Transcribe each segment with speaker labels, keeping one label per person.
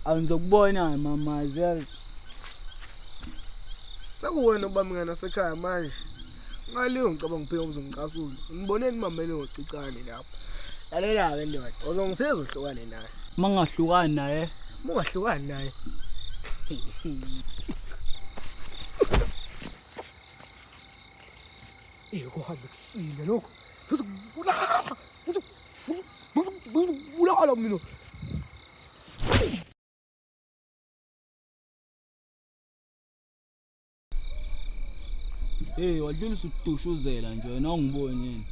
Speaker 1: Awungizokubona mama yazi.
Speaker 2: Sekuwena ubamngane nasekhaya manje. Ngaliyo ngicabanga ngiphika uzongicasula. Ngiboneni mamele ngocicane lapho. Lalela ke ndoda, uzongisiza uhlukane naye.
Speaker 1: Mangahlukani naye.
Speaker 2: Mungahlukani naye. Eh kuhambe kusile lokho. Ngizokubulala. Ngizokubulala mina.
Speaker 1: Hey, wadlulisa ukudushuzela nje wena ungiboni yini?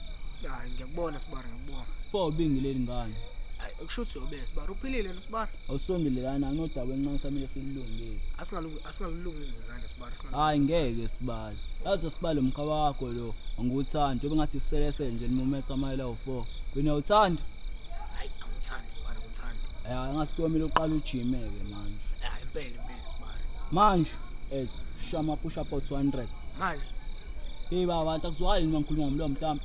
Speaker 2: Hayi ngiyakubona sibara ngiyakubona.
Speaker 1: Pho ubingileli ngane.
Speaker 2: Hayi okusho ukuthi uyobe sibara uphilile lo sibara.
Speaker 1: Awusondele lana anodaba encane samele silulungise.
Speaker 2: Asingalungi asingalulungisi ngezandla sibara singalungi.
Speaker 1: Hayi ngeke sibali. Yazi sibali umkhaba wakho lo angiwuthandi njengoba ngathi iselesele nje limumethe amayela awu-4. Wena uthanda?
Speaker 2: Hayi angithandi sibara ngithandi.
Speaker 1: Ya ngathi kuyomele uqale ujime ke manje.
Speaker 2: Hayi impela impela sibara.
Speaker 1: Manje eh shama push up 200.
Speaker 2: Manje
Speaker 1: Hey baba abantu akuzwakali noma ngikhuluma ngomlomo mhlawumbe.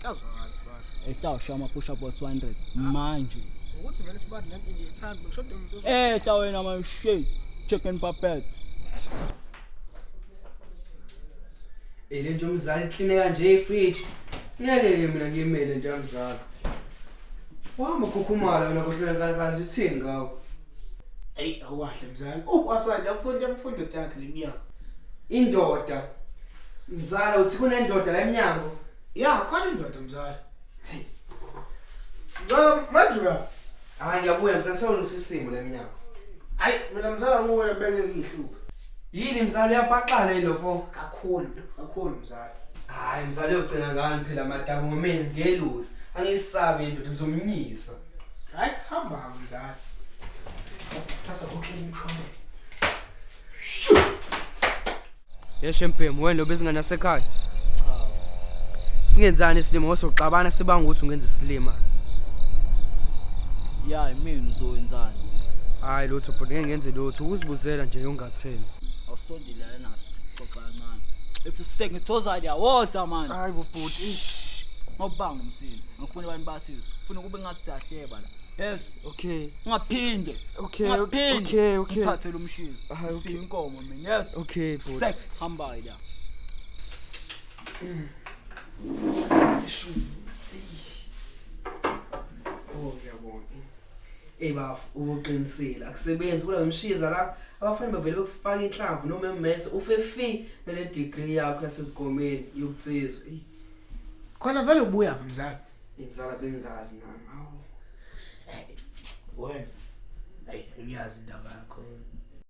Speaker 2: kuyazwakala sibara.
Speaker 1: Ehla ushama push up 200 manje.
Speaker 2: Ukuthi vele sibara lento ngiyithanda ngisho umuntu ozo.
Speaker 1: Ehla wena man shit. Chicken puppet.
Speaker 3: Le nje umzali iklineka nje ifridge. Ngeke ke mina ngiyimele nje yamzala. Wahamba khukhumala wena kuhlela nkalakazi ithini ngawo?
Speaker 2: Hey awukahle mzala. Ukwasanda mfundo yamfundo yakhe leminyaka.
Speaker 3: Indoda. Mzala uthi kunendoda la emnyango.
Speaker 2: Ya khona indoda mzala. Hey. Mzala manje uya.
Speaker 3: Hayi ngiyabuya mzala sewulungisa isimo la emnyango.
Speaker 2: Hayi mina mzala kuwe beke ngihluphe.
Speaker 3: Yini mzala uyapaxana yini lo fo?
Speaker 2: Kakhulu kakhulu mzala.
Speaker 3: Hayi mzala uyogcina ngani phela madabu ngomina ngelusi. Angisabi indoda ngizomnyisa.
Speaker 2: Hayi hamba mzala. Sasa uclean umshwane.
Speaker 3: Yeshe mbhemu wena lo bezingane yasekhaya. Cha. Singenzani isilima ngosoxabana sibanga ukuthi ungenza isilima.
Speaker 1: Ya mina uzokwenzani?
Speaker 3: Hayi lutho bhuti ngeke ngenze lutho ukuzibuzela nje ungatheni.
Speaker 1: Awusondele la naso sixoxa kancane. If usengithoza la woza man.
Speaker 3: Hayi bo bhuti ish.
Speaker 1: Ngobanga umsindo. Ngifuna abantu basizwe. Ngifuna kube ngathi siyahleba la. Yes.
Speaker 3: Okay.
Speaker 1: Ungaphinde.
Speaker 3: Okay,
Speaker 1: Ungaphinde.
Speaker 3: okay.
Speaker 1: Ngiphathele umshizo.
Speaker 3: Hayi, okay.
Speaker 1: Siyinkomo mina. Yes.
Speaker 3: Okay bhuti.
Speaker 1: Sek hamba la.
Speaker 3: Shu. Oh ngiyabonga. Ey bafo ubuqinisile akusebenzi kula mshiza la abafana bavele bekufaka inhlamvu noma emmese ufe fi nale degree yakho yasezigomeni yokutsizwa. Ey
Speaker 2: Khona vele ubuya phi mzala?
Speaker 3: imzala bengazi nami. Hawu.
Speaker 2: Wena. Hey uyazi indaba yakho.